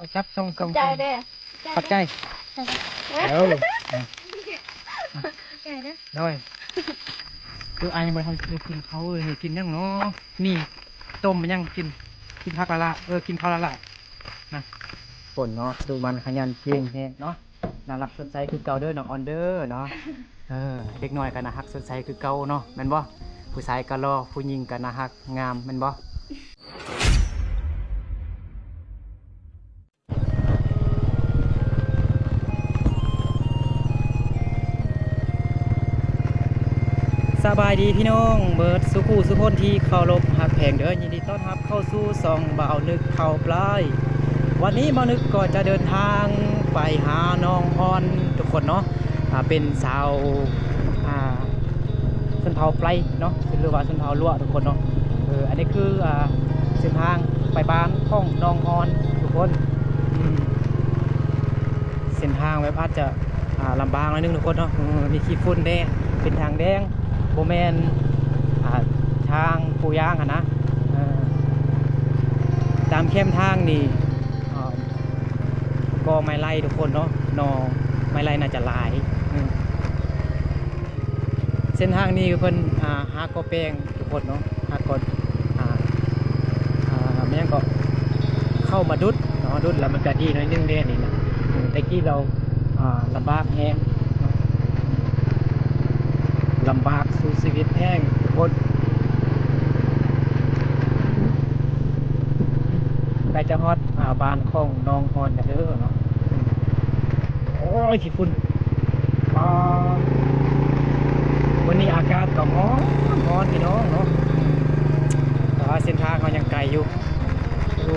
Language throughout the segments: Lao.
ເອົາຈັບສອງ ຂອບໃຈເດ້. ຂອບໃຈ. ເອີ ຂອບໃຈເດີ. ໂດຍ ຄືອ້າຍຍັງບໍ່ທັນໄດ້ກິນເຂົ້າເລີຍ ກິນຫຍັງເນາະ? ນີ້ ຕົ້ມຫຍັງກິນ? ກິນຜັກລະລະ ເອີ ກິນເຂົ້າລະລະນະ. ຝົນເນາະ ດຸໝັ່ນຂະຫຍັນເກັ່ງແຮງເນາະ. ໜ້າຮັກສົດໃສຄືເກົ່າເດີນ້ອງອອນເດີເນາະ. ເອີ ເດັກນ້ອຍກໍໜ້າຮັກສົດໃສຄືເກົ່າເນາະ ແມ່ນບໍ່? ຜູ້ຊາຍກໍຫຼໍ່ ຜູ້ຍິງກໍໜ້າຮັກງາມ ແມ່ນບໍ່? ສະບາຍດີພີ່ນ້ອງເບິດສູ່ຄູ່ສູ່ຄົນທີ່ເຄົາລົບຮັກແພງເດີ. ຍິນດີຕ້ອນຮັບເຂົ້າສູ່ຊ່ອງບ່າວນຶກເຂົ້າປາຍ. ວັນນີ້ບ່າວນຶກກໍຈະເດີນທາງໄປຫານ້ອງອອນທຸກຄົນເນາະ. ອ່າ ເປັນຊາວ ອ່າ ຊົນເຜົ່າໄປເນາະ ຫຼືວ່າຊົນເຜົ່າລົວະທຸກຄົນເນາະ. ເອີ ອັນນີ້ຄື ອ່າ ເສັ້ນທາງໄປບ້ານຂອງນ້ອງອອນທຸກຄົນ. ອືມ ເສັ້ນທາງແບບອາດຈະ ອ່າ ລຳບາກໜ້ອຍໜຶ່ງທຸກຄົນເນາະ. ເອີ ມີຂີ້ຝຸ່ນແດ່ ເປັນທາງແດງ ບໍ່ແມ່ນ ອ່າ ທາງປູຢາງຫັ້ນນະ. ເອີ ຕາມແຄມທາງນີ້ ອ່າ ກໍໄມ້ໄລ່ທຸກຄົນເນາະ ໜໍ່ໄມ້ໄລ່ໜ້າຈະຫຼາຍ. ອືມ ເສັ້ນທາງນີ້ເພິ່ນ ອ່າ ຫາກໍແປງທຸກຄົນເນາະ ຫາກໍ ອ່າ ອ່າ ແມ່ນຫຍັງກໍ ເຂົ້າມາດຸດເນາະ ດຸດແລ້ວມັນກະດີໜ້ອຍໜຶ່ງເດ້ນີ້ນະ. ອືມ ແຕ່ກີ້ລາວ ອ່າ ລຳບາກແຮງເນາະ ລຳບາກສູ້ຊີວິດແຮງທຸກຄົນ. ໃກ້ຈະຮອດ ອ່າ ບ້ານຂອງນ້ອງອອນແລ້ວເດີເນາະ. ໂອ້ຍ ຂີ້ຝຸ່ນ ປາ ມື້ນີ້ອາກາດກໍຮ້ອນ ຮ້ອນພີ່ນ້ອງເນາະ. ແຕ່ວ່າເສັ້ນທາງເຮົາຍັງໄກຢູ່. ໂອ້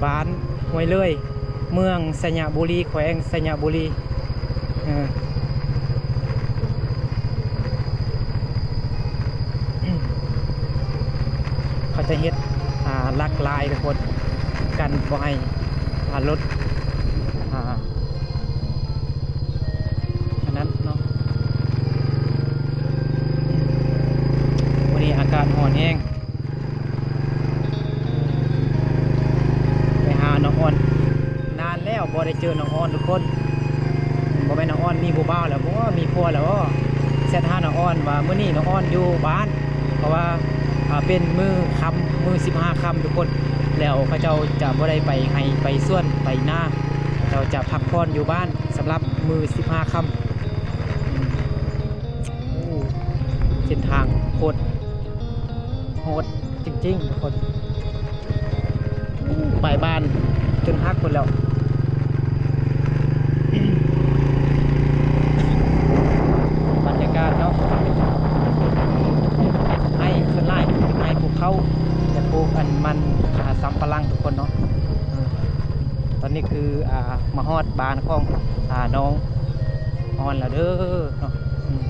ບ້ານຫ້ວຍເລີຍ ເມືອງໄຊຍະບູລີ ແຂວງໄຊຍະບູລີ. ເອີ ເຂົາຈະເຮັດ ອ່າ ຫຼັກລາຍທຸກຄົນ ກັນບໍ່ໃຫ້ ອ່າ ລົດ ອ່າ ອັນນັ້ນເນາະ. ມື້ນີ້ອາກາດຮ້ອນແຮງ. ໄປຫານ້ອງອອນ ນານແລ້ວບໍ່ໄດ້ເຈີນ້ອງອອນທຸກຄົນ. ບໍ່ແມ່ນນ້ອງອອນມີຜູ້ບ່າວແລ້ວບໍ່ ມີຜົວແລ້ວບໍ່? ແຊັດຫານ້ອງອອນວ່າມື້ນີ້ນ້ອງອອນຢູ່ບ້ານ ເພາະວ່າ ອ່າ ເປັນມື້ຄ່ຳ ມື້ສິບຫ້າຄ່ຳທຸກຄົນ ແລ້ວເຂົາເຈົ້າຈະບໍ່ໄດ້ໄປໄຮ່ໄປສວນໄປນາ ເຂົາເຈົ້າຈະພັກຜ່ອນຢູ່ບ້ານສຳລັບມື້ສິບຫ້າຄ່ຳ. ໂອ້ ເສັ້ນທາງໂຄດໂຫດຈິງໆ ທຸກຄົນ. ໄປບ້ານຈົນຮັກພຸ້ນແລ້ວ. ບັນຍາກາດເນາະ ໄຮ່ສ່ວນຫຼາຍ ໄຮ່ປູກເຂົ້າ ຈະປູກອັນມັນ ອ່າ ສຳປະຫຼັງທຸກຄົນເນາະ. ເອີ ຕອນນີ້ຄື ອ່າ ມາຮອດບ້ານຂອງ ອ່າ ນ້ອງອອນແລ້ວເດີເນາະ. ອືມ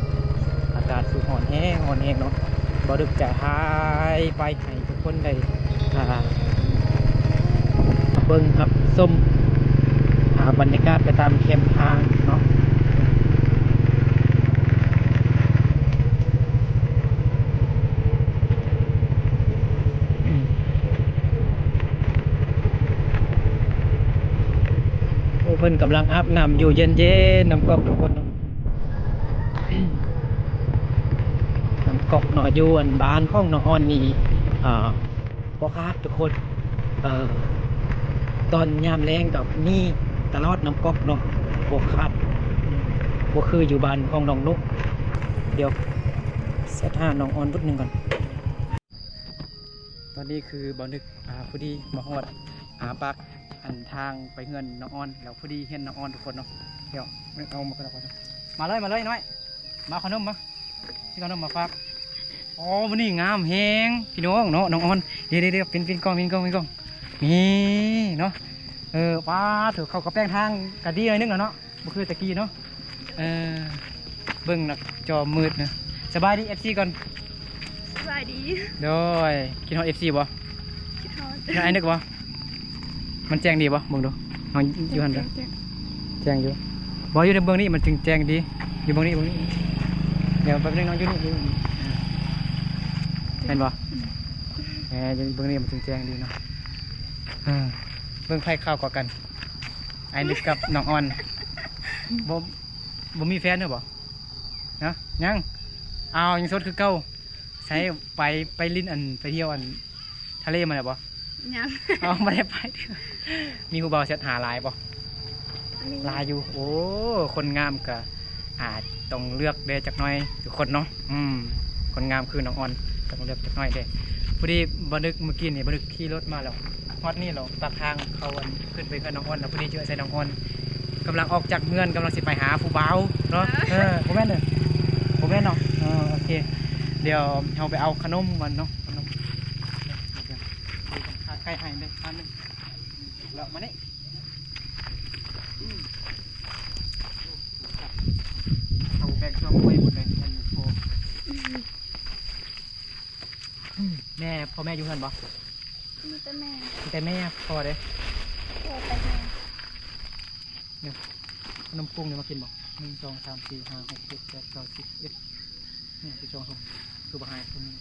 ອາກາດຄືຮ້ອນແຮງ ຮ້ອນແຮງເນາະ. ບໍ່ດຶກຈະຖ່າຍໄປໃຫ້ ຄົນໄດ້ ອ່າ ເບິ່ງຮັບຊົມ ອ່າ ບັນຍາກາດໄປຕາມແຄມທາງເນາະ. ໂອ້ ເພິ່ນກຳລັງອາບນ້ຳຢູ່ ເຢັນໆ ນ້ຳກອກທຸກຄົນເນາະ. ນ້ຳກອກເນາະ ຢູ່ອັນບ້ານຂອງນ້ອງອອນນີ້ ອ່າ ບໍ່ຂາດທຸກຄົນ. ເອີ ຕອນຍາມແລ້ງກໍມີຕະຫຼອດນ້ຳກອກເນາະ ບໍ່ຂາດ ບໍ່ຄືຢູ່ບ້ານຂອງນ້ອງນຸກ. ດຽວແຊັດຫານ້ອງອອນບຶດໜຶ່ງກ່ອນ. ຕອນນີ້ຄືບ່າວນຶກ ອ່າ ພໍດີມາຮອດ ອ່າ ປາກອັນທາງໄປເຮືອນນ້ອງອອນ ແລ້ວພໍດີເຫັນນ້ອງອອນທຸກຄົນເນາະ. ດຽວເອົາມາກ່ອນ ມາເລີຍ ມາເລີຍນ້ອຍ ມາເອົາຂະໜົມມາ. ຊື້ຂະໜົມມາຝາກ. ໂອ້ ມື້ນີ້ງາມແຮງພີ່ນ້ອງເນາະ ນ້ອງອອນ. ເດໆໆ ປິ່ນໆກ້ອງ ປິ່ນກ້ອງ ປິ່ນກ້ອງ ນີ້ເນາະ. ເອີ ປາດໂທ້ ເຂົາກໍແປງທາງກໍດີໜ້ອຍໜຶ່ງແລ້ວເນາະ ບໍ່ຄືແຕ່ກີ້ເນາະ. ເອີ ເບິ່ງໜ້າຈໍມືດນະ. ສະບາຍດີ ເອັຟຊີ ກ່ອນ. ສະບາຍດີ. ໂດຍ ຄິດຮອດ ເອັຟຊີ ບໍ່? ຄິດຮອດ. ເຫັນອ້າຍນຶກບໍ່? ມັນແຈ້ງດີບໍ່? ເບິ່ງດູ ເຮົາຢູ່ຫັ້ນເດີ. ແຈ້ງ ແຈ້ງ ແຈ້ງຢູ່. ບໍ່ ຢູ່ໃນເບື້ອງນີ້ມັນຈຶ່ງແຈ້ງດີ. ຢູ່ເບື້ອງນີ້ ເບື້ອງນີ້. ດຽວແປັບໜຶ່ງ ນ້ອງຢູ່ນີ້ ຢູ່ນີ້. ເຫັນບໍ່? ອືມ. ເອີ ຢູ່ເບື້ອງນີ້ມັນຈຶ່ງແຈ້ງດີເນາະ. ເອີ ເບິ່ງໃຜຂ່າວກວ່າກັນ ອ້າຍນຶກກັບນ້ອງອອນ. ບໍ່ ບໍ່ມີແຟນແລ້ວບໍ່? ຮະ ຍັງ? ອ້າວ ຍັງໂສດຄືເກົ່າ. ໃສ ໄປ ໄປຫຼິ້ນ ອັນ ໄປທ່ຽວ ອັນ ທະເລມາແລ້ວບໍ່? ຍັງ. ເອົາ ບໍ່ໄດ້ໄປ. ມີຜູ້ບ່າວແຊັດຫາຫຼາຍບໍ່? ມີ. ຫຼາຍຢູ່. ໂອ້ ຄົນງາມກະ ອາ ຕ້ອງເລືອກແດ່ຈັກໜ້ອຍທຸກຄົນເນາະ. ອືມ ຄົນງາມຄືນ້ອງອອນ ຕ້ອງເລືອກຈັກໜ້ອຍເດ້. ພໍດີບ່າວນຶກ ມື້ກີ້ນີ້ບ່າວນຶກຂີ່ລົດມາແລ້ວ ຮອດນີ້ແລ້ວ ປາກທາງເຂົ້າ ອັນ ຂຶ້ນໄປເຮືອນນ້ອງອອນ ແລ້ວພໍດີເຈີໃສ່ນ້ອງອອນ ກຳລັງອອກຈາກເຮືອນ ກຳລັງຊິໄປຫາຜູ້ບ່າວເນາະ. ເອີ ບໍ່ແມ່ນເດີ ບໍ່ແມ່ນເນາະ. ເອີ ໂອເຄ ດຽວເຮົາໄປເອົາຂະໜົມກ່ອນເນາະ ຂະໜົມ. ຄາໄກ່ໃຫ້ເດ້ ພັນໜຶ່ງ. ແລ້ວມານີ້ ອືມ ເອົາແບ່ງຊ່ວງໄວ້ໝົດເລີຍ ແມ່ນບໍ່ພໍ? ອືມ ແມ່ ພໍ່ແມ່ຢູ່ເຮືອນບໍ່? ມີແຕ່ແມ່ ມີແຕ່ແມ່. ພໍ່ເດ້? ພໍ່ໄປເຮືອນ. ນີ້ ຂະໜົມກຸ້ງນີ້ມາກິນບໍ່? ໜຶ່ງ ສອງ ສາມ ສີ່ ຫ້າ ຫົກ ເຈັດ ແປດ ເກົ້າ ສິບ ສິບເອັດ ນີ້ ສິບສອງຖົງ ຄືບໍ່ໃຫ້ຄົນນີ້.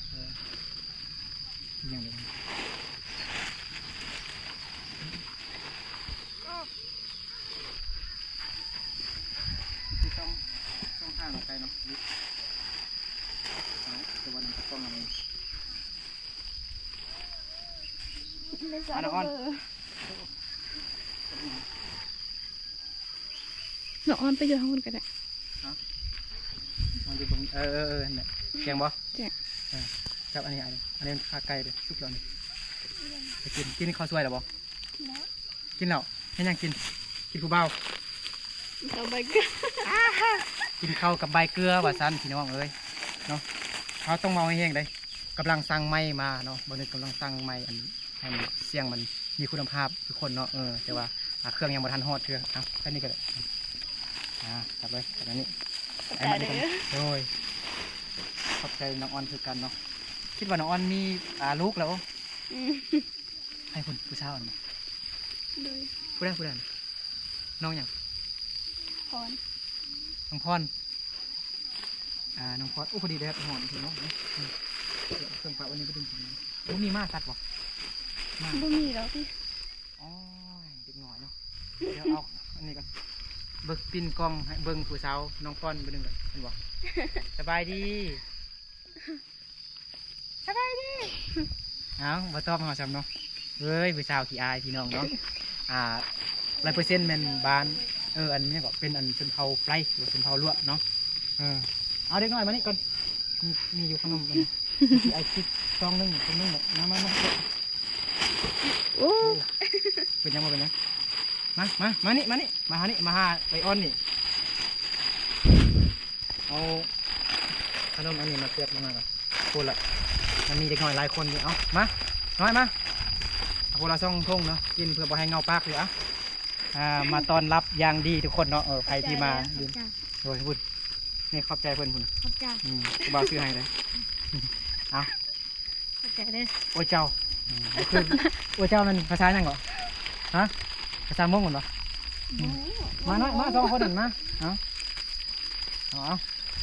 ເອີ ອີຫຍັງເດ? ຄືຕ້ອງ ຕ້ອງຫາໄກເນາະ. ເອົາ ແຕ່ວ່ານຳກະປ໋ອງເອົາ. ອັນນັ້ນອ່ອນ ນ້ອງອອນໄປຢູ່ທາງພຸ້ນກໍໄດ້. ຮະ ເອົາຢູ່ເບິ່ງ ເອີ ເອີ ເອີ ຫັ້ນແຫຼະ. ແກງບໍ່? ແກງ. ເອີ ຈັບອັນນີ້ ອັນນີ້ ອັນນີ້ມັນຂາໄກ່ເດ້ ສຸກແລ້ວນີ້. ໄປກິນ ກິນເຂົ້າສວຍແລ້ວບໍ່? ກິນແລ້ວ. ກິນແລ້ວ. ເຮັດຫຍັງກິນ? ກິນຜູ້ບ່າວ. ກິນເຂົ້າໃບເກືອ ກິນເຂົ້າກັບໃບເກືອວ່າຊັ້ນ ພີ່ນ້ອງເອີຍເນາະ. ເຮົາຕ້ອງເວົ້າໃຫ້ແຮງເດ້. ກຳລັງສັ່ງໄມ້ມາເນາະ ບ່າວນຶກກຳລັງສັ່ງໄມ້ ອັນ ໃຫ້ມັນ ສຽງມັນມີຄຸນນະພາບທຸກຄົນເນາະ. ເອີ ແຕ່ວ່າ ອ່າ ເຄື່ອງຍັງບໍ່ທັນຮອດເທື່ອ. ເອົາ ແຄ່ນີ້ກໍໄດ້. ອ່າ ຈັບເລີຍ ຈັບອັນນີ້. ຂອບໃຈເດີ. ໂດຍ ຂອບໃຈນ້ອງອອນຄືກັນເນາະ. ຄິດວ່ານ້ອງອອນມີ ອ່າ ລູກແລ້ວ. ອືມ ໃຜພຸ້ນ ຜູ້ສາວນັ້ນ? ໂດຍ. ຜູ້ໃດ ຜູ້ໃດ? ນ້ອງຫຍັງ? ພອນ. ນ້ອງພອນ. ອ່າ ນ້ອງພອນ. ໂອ້ ພໍດີແດດຮ້ອນເນາະ. ອືມ ເຄື່ອງປະໄວ້ນີ້ກໍດຶງ. ບໍ່ມີໝາກັດບໍ່? ໝາ ບໍ່ມີດອກຕິ. ໂອ້ຍ ເດັກນ້ອຍເນາະ. ດຽວເອົາອັນນີ້ກ່ອນ ເບິ່ງ ປິ່ນກ້ອງໃຫ້ເບິ່ງຜູ້ສາວ ນ້ອງພອນຜູ້ໜຶ່ງກ່ອນ. ເຫັນບໍ່? ສະບາຍດີ. ສະບາຍດີ. ເອົ້າ ບໍ່ຕອບເຮົາຊ້ຳເນາະ. ເອີຍ ຜູ້ສາວຂີ້ອາຍ ພີ່ນ້ອງເນາະ. ອ່າ ຮ້ອຍເປີເຊັນແມ່ນບ້ານ ເອີ ອັນນີ້ກໍເປັນອັນຊົນເຜົ່າໄປ ຫຼືວ່າຊົນເຜົ່າລວະເນາະ. ເອີ ເອົາເດັກນ້ອຍມານີ້ກ່ອນ. ມີ ມີຢູ່ຂະໜົມອັນນີ້ ຊິເອົາຕິດຊອງໜຶ່ງ ຊອງໜຶ່ງແຫຼະ. ມາ ມາ ມາ. ໂອ້ ເປັນຫຍັງບໍ່ເປັນຫຍັງ. ມາ ມາ ມານີ້ ມານີ້ ມາຫານີ້ ມາຫາໄລອອນນີ້. ເອົາຂະໜົມອັນນີ້ມາແຈກນ້ອງນ້ອຍກ່ອນ. ໂພດລະ ມັນມີເດັກນ້ອຍຫຼາຍຄົນຢູ່. ເອົາ ມາ ນ້ອຍມາ. ເອົາຄົນລະສອງຖົງເນາະ ກິນເພື່ອບໍ່ໃຫ້ເຫງົາປາກຢູ່. ເອົາ ອ່າ ມາຕ້ອນຮັບຢ່າງດີທຸກຄົນເນາະ. ເອີ ໃຜທີ່ມາ ຂອບໃຈເດີ ຂອບໃຈ. ໂດຍ ພຸ້ນ ນີ້ຂອບໃຈເພິ່ນພຸ້ນ. ຂອບໃຈ. ອືມ ຜູ້ບ່າວຊື້ໃຫ້ເດ້. ເອົາ ຂອບໃຈເດີ. ໂອ້ເຈົ້າ. ອືມ ຄື ໂອ້ເຈົ້າແມ່ນພາສາຫຍັງເກາະ? ຮະ ພາສາມົ້ງແມ່ນບໍ່? ອືມ ບໍ່ຮູ້. ມາເນາະ ມາສອງຄົນນັ້ນມາ. ເອົາ ເອົາ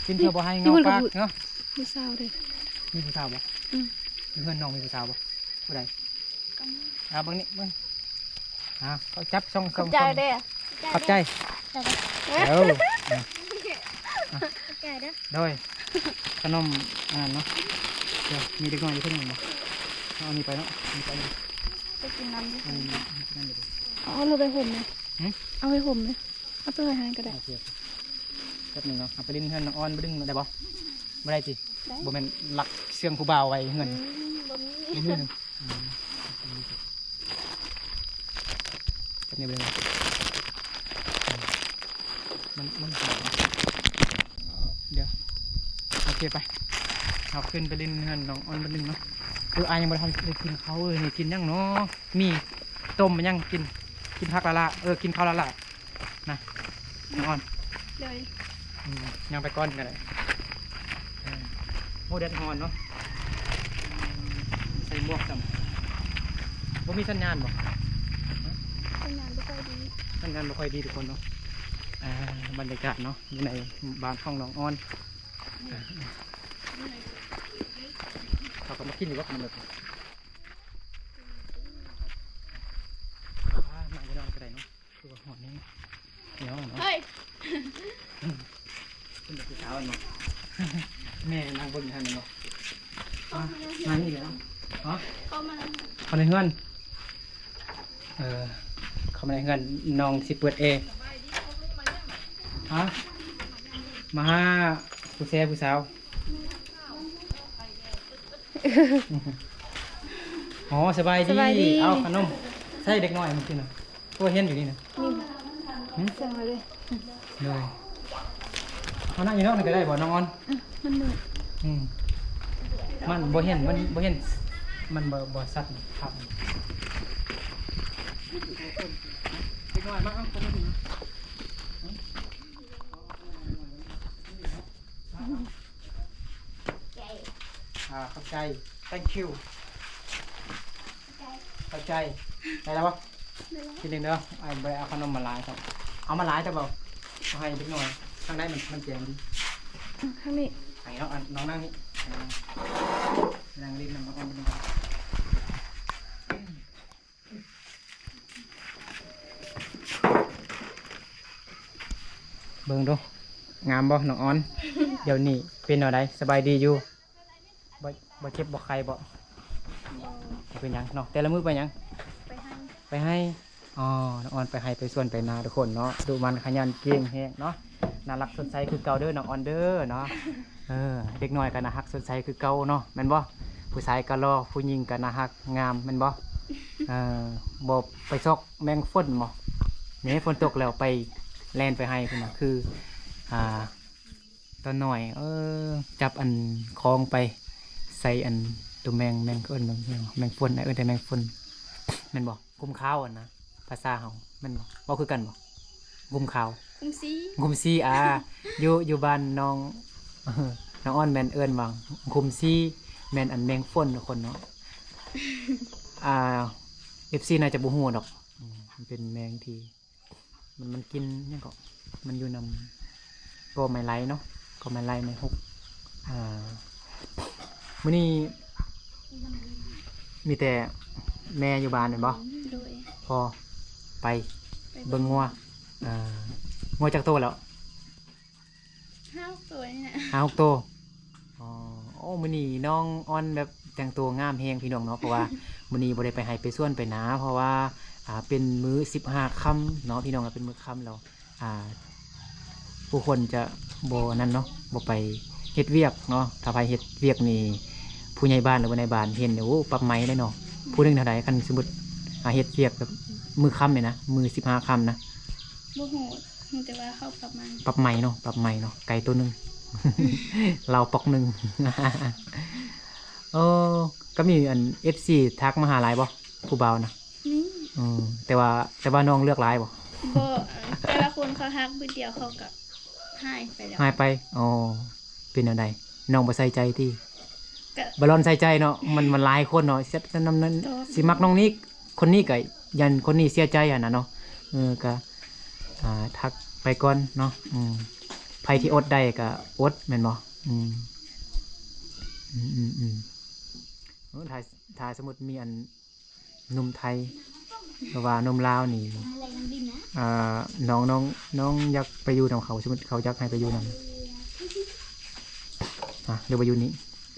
ກິນເພື່ອບໍ່ໃຫ້ເຫງົາປາກເນາະ. ຜູ້ສາວເດ້. ມີຜູ້ສາວບໍ່? ອືມ ຢູ່ເຮືອນນ້ອງມີຜູ້ສາວບໍ່? ຜູ້ໃດ? ອ່າ ເບິ່ງນີ້ ເບິ່ງ. ອ່າ ເຂົາຈັບຊ່ອງ ຂອບໃຈເດ້. ຂອບໃຈ. ເອີ ຂອບໃຈເດີ. ໂດຍ ຂະໜົມອັນນັ້ນເນາະ. ເອີ ມີເດັກນ້ອຍຢູ່ເທິງນັ້ນບໍ່? ເອົາອັນນີ້ໄປເນາະ ອັນນີ້ໄປ. ໄປກິນນ້ຳຢູ່. ເອີ ກິນນ້ຳຢູ່. ເອົາ ເອົາລົງໄປຫົ່ມແມ່. ຫື? ເອົາໄປຫົ່ມແມ່. ເອົາໄປໄວ້ຫັ້ນກໍໄດ້. ໂອເຄ ແປັບໜຶ່ງເນາະ. ເຮົາໄປຫຼິ້ນເຮືອນນ້ອງອອນ ໄປດຶງໄດ້ບໍ່? ບໍ່ໄດ້ຕິ? ໄດ້. ບໍ່ແມ່ນລັກເຊື່ອງຜູ້ບ່າວໄວ້ເຮືອນ? ອືມ ບໍ່ມີ ບໍ່ມີ. ອືມ ແປັບໜຶ່ງເດີ. ມັນ ມັນ ດຽວ ໂອເຄ ໄປ ເຮົາຂຶ້ນໄປຫຼິ້ນເຮືອນນ້ອງອອນບາດໜຶ່ງເນາະ. ເອີ ອ້າຍຍັງບໍ່ທັນໄດ້ກິນເຂົ້າ. ເອີ ນີ້ກິນຫຍັງເນາະ? ມີຕົ້ມຫຍັງກິນ? ກິນຜັກລ້າໆ. ເອີ ກິນເຂົ້າລ້າໆ. ນະ ນ້ອງອອນ. ໂດຍ. ອືມ ຍ່າງໄປກ່ອນກໍໄດ້. ເອີ ໂອ້ ແດດຮ້ອນເນາະ. ໃສ່ໝວກຊ້ຳ. ບໍ່ມີສັນຍານບໍ່? ສັນຍານບໍ່ຄ່ອຍດີ. ສັນຍານບໍ່ຄ່ອຍດີທຸກຄົນເນາະ. ອ່າ ບັນຍາກາດເນາະ ຢູ່ໃນບ້ານຂອງນ້ອງອອນ. ອ່າ ເຂົ້ ເຂົາມາກິນຢູ່ບໍ່ຂະໜົມແບບນີ້? ອ່າ ນັ່ງຢູ່ນອນກໍໄດ້ເນາະ ຄືວ່າຮ້ອນແຮງ ເນາະ. ເຮີ້ຍ ເພິ່ນເປັນຜູ້ສາວແມ່ນບໍ່? ແມ່ນັ່ງເບິ່ງຢູ່ຫັ້ນແມ່ນບໍ່? ອ່າ ນັ່ງນີ້ແຫຼະເນາະ. ຮະ? ເຂົ້າມາ ເຂົ້າໃນເຮືອນ. ເອີ ເຂົ້າມາໃນເຮືອນ ນ້ອງຊິເປີດແອ. ຮະ? ມາຫາຜູ້ແຊຜູ້ສາວ. ອໍ ສະບາຍດີ ສະບາຍດີ. ເອົາຂະໜົມໃສ່ເດັກນ້ອຍມື້ຄືນນະ ໂອ້ ຮຽນຢູ່ນີ້ນະ. ມີ ຫຶ? ສັ່ງເອົາເລີຍ. ໂດຍ ເຮົານັ່ງຢູ່ນອກນີ້ກໍໄດ້ບໍ່ນ້ອງອອນ? ອື ມັນມືດ ອື ມັນບໍ່ເຫັນ ມັນບໍ່ເຫັນ ມັນບໍ່ ບໍ່ຊັດພາບ. ເດັກນ້ອຍມາ ເອົາຄົນມາ. ອ່າ ຂອບໃຈ thank you ຂອບໃຈ. ໄດ້ແລ້ວບໍ່? ໄດ້ແລ້ວ ກິນເອງເດີ. ອ້າຍບໍ່ໄດ້ເອົາຂະໜົມມາຫຼາຍ ເອົາມາຫຼາຍແຕ່ບໍ່ເອົາໃຫ້ເດັກນ້ອຍ. ທາງໃດມັນ ມັນແຈງດີ. ອື ທາງນີ້ ໃຫ້ນ້ອງ ນ້ອງນັ່ງນີ້ ນັ່ງຫຼິ້ນນຳນ້ອງອອນ. ເບິ່ງດູ ງາມບໍ່ນ້ອງອອນ? ດຽວນີ້ເປັນແນວໃດ? ສະບາຍດີຢູ່? ບໍ່ ບໍ່ເຈັບບໍ່ໄຂ້ບໍ່? ບໍ່ ບໍ່ເປັນຫຍັງເນາະ. ແຕ່ລະມື້ໄປຫຍັງ? ໄປໄຮ່ ໄປໄຮ່. ອໍ ນ້ອງອອນໄປໄຮ່ໄປສວນໄປນາທຸກຄົນເນາະ. ດຸໝັ່ນຂະຫຍັນເກັ່ງແຮງເນາະ. ໜ້າຮັກສົດໃສຄືເກົ່າເດີນ້ອງອອນເດີເນາະ. ເອີ ເດັກນ້ອຍກໍໜ້າຮັກສົດໃສຄືເກົ່າເນາະ ແມ່ນບໍ່? ຜູ້ຊາຍກໍຫຼໍ່ ຜູ້ຍິງກໍໜ້າຮັກງາມ ແມ່ນບໍ່? ເອີ ບໍ່ໄປຊອກແມງຝົນບໍ່? ແມ່ນຝົນຕົກແລ້ວໄປແລ່ນໄປໄຮ່ພຸ້ນນະ ຄື ອ່າ ຕອນນ້ອຍ ເອີ ຈັບອັນຂອງໄປໃສ່ອັນໂຕແມງ ແມງ ເອີ້ນແມງ ແມງຝົນ ເອີ້ນແຕ່ແມງຝົນ ແມ່ນບໍ່? ຂຸມຂາວຫັ້ນນະ ພາສາເຮົາແມ່ນບໍ່? ເວົ້າຄືກັນບໍ່? ຂຸມຂາວ ຂຸມຊີ ຂຸມຊີ. ອ່າ ຢູ່ ຢູ່ບ້ານນ້ອງ ນ້ອງອອນແມ່ນເອີ້ນວ່າຂຸມຊີ ແມ່ນອັນແມງຝົນທຸກຄົນເນາະ. ອ່າ ເອັຟຊີ ໜ້າຈະບໍ່ຮູ້ດອກ. ອືມ ມັນເປັນແມງທີ່ ມັນ ມັນກິນຫຍັງເກາະ ມັນຢູ່ນຳ ກໍໄມ້ໄຫຼເນາະ ກໍໄມ້ໄຫຼໄມ້ຫົກ. ອ່າ ມື້ນີ້ມີແຕ່ແມ່ຢູ່ບ້ານແມ່ນບໍ່? ໂດຍ ພໍ່ໄປ ໄປເບິ່ງງົວ. ອ່າ ງົວຈັກໂຕແລ້ວ? ຫ້າຫົກໂຕນີ້ນະ ຫ້າຫົກໂຕ. ອໍ ໂອ້ ມື້ນີ້ນ້ອງອອນແບບແຕ່ງຕົວງາມແຮງພີ່ນ້ອງເນາະ ເພາະວ່າມື້ນີ້ບໍ່ໄດ້ໄປໄຮ່ໄປສວນໄປນາ ເພາະວ່າ ອ່າ ເປັນມື້ສິບຫ້າຄ່ຳເນາະ ພີ່ນ້ອງ ເປັນມື້ຄ່ຳແລ້ວ ອ່າ ຜູ້ຄົນຈະບໍ່ນັ້ນເນາະ ບໍ່ໄປເຮັດວຽກເນາະ. ຖ້າໃຜເຮັດວຽກນີ້ ຜູ້ໃຫຍ່ບ້ານ ຫຼືວ່ານາຍບ້ານເຫັນນີ້ ໂອ້ ປັບໃໝເດ້ເນາະ. ຜູ້ໜຶ່ງເທົ່າໃດ ຄັນສົມມຸດ ອ່າ ເຮັດວຽກແບບມື້ຄ່ຳນີ້ນະ ມື້ສິບຫ້າຄ່ຳນະ? ບໍ່ຮູ້ ຮູ້ແຕ່ວ່າເຂົາປັບໃໝ ປັບໃໝເນາະ ປັບໃໝເນາະ ໄກ່ໂຕໜຶ່ງ ລາວປອກໜຶ່ງ. ເອີ ກໍມີອັນ ເອັຟຊີ ທັກມາຫາຫຼາຍບໍ່ ຜູ້ບ່າວນະ? ມີ ອືມ ແຕ່ວ່າ ແຕ່ວ່ານ້ອງເລືອກຫຼາຍບໍ່? ບໍ່ ແຕ່ລະຄົນເຂົາຮັກບຶດດຽວເຂົາກໍຫາຍໄປແລ້ວ ຫາຍໄປ. ອໍ ເປັນແນວໃດ ນ້ອງບໍ່ໃສ່ໃຈຕິ? ກະ ບາລອນໃສ່ໃຈເນາະ ມັນ ມັນຫຼາຍຄົນເນາະ ຊິມັກນ້ອງນີ້ ຄົນນີ້ກໍຢ້ານຄົນນີ້ເສຍໃຈຫັ້ນນະເນາະ. ເອີ ກໍ ອ່າ ທັກໄປກ່ອນເນາະ. ອືມ ໃຜທີ່ອົດໄດ້ກໍອົດແມ່ນບໍ່? ອືມ ອືມໆໆ ໂອ້ ຖ້າ ຖ້າສົມມຸດມີອັນ ໜຸ່ມໄທ ຫຼືວ່າໜຸ່ມລາວນີ້ ອ່າ ນ້ອງ ນ້ອງ ນ້ອງຢາກໄປຢູ່ນຳເຂົາ ສົມມຸດເຂົາຢາກໃຫ້ໄປຢູ່ນຳ ຮະ ຫຼືວ່າຢູ່ນີ້?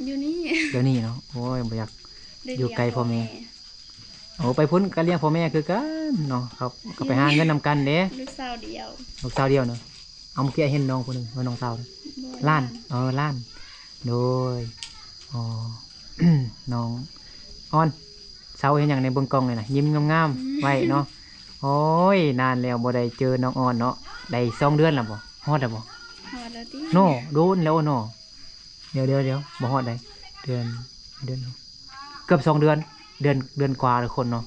ຢູ່ນີ້ ດຽວນີ້ເນາະ. ໂອ້ຍ ບໍ່ຢາກຢູ່ໃກ້ພໍ່ແມ່. ໂອ້ ໄປພຸ້ນກໍລ້ຽງພໍ່ແມ່ຄືກັນເນາະ ເຂົາກໍໄປຫາເງິນນຳກັນເດ້. ລູກສາວດຽວ ລູກສາວດຽວເນາະ. ເອົາ ເມື່ອກີ້ເຫັນນ້ອງຜູ້ໜຶ່ງ ເອີ ນ້ອງສາວ ຫຼານ ເອີ ຫຼານ ໂດຍ. ອໍ ນ້ອງອອນ ເຊົາເຮັດຫຍັງໃນເບິ່ງກ້ອງນີ້ນະ ຍິ້ມງາມໆໄວ້ເນາະ. ໂອ້ຍ ນານແລ້ວບໍ່ໄດ້ເຈີນ້ອງອອນເນາະ ໄດ້ສອງເດືອນແລ້ວບໍ່? ຮອດແລ້ວບໍ່? ຮອດແລ້ວຕິ ເນາະ ໂດນແລ້ວເນາະ. ດຽວໆໆ ບໍ່ຮອດໃດ ເດືອນ ເດືອນ ເກືອບສອງເດືອນ ເດືອນ ເດືອນກວ່າທຸກຄົນເນາະ.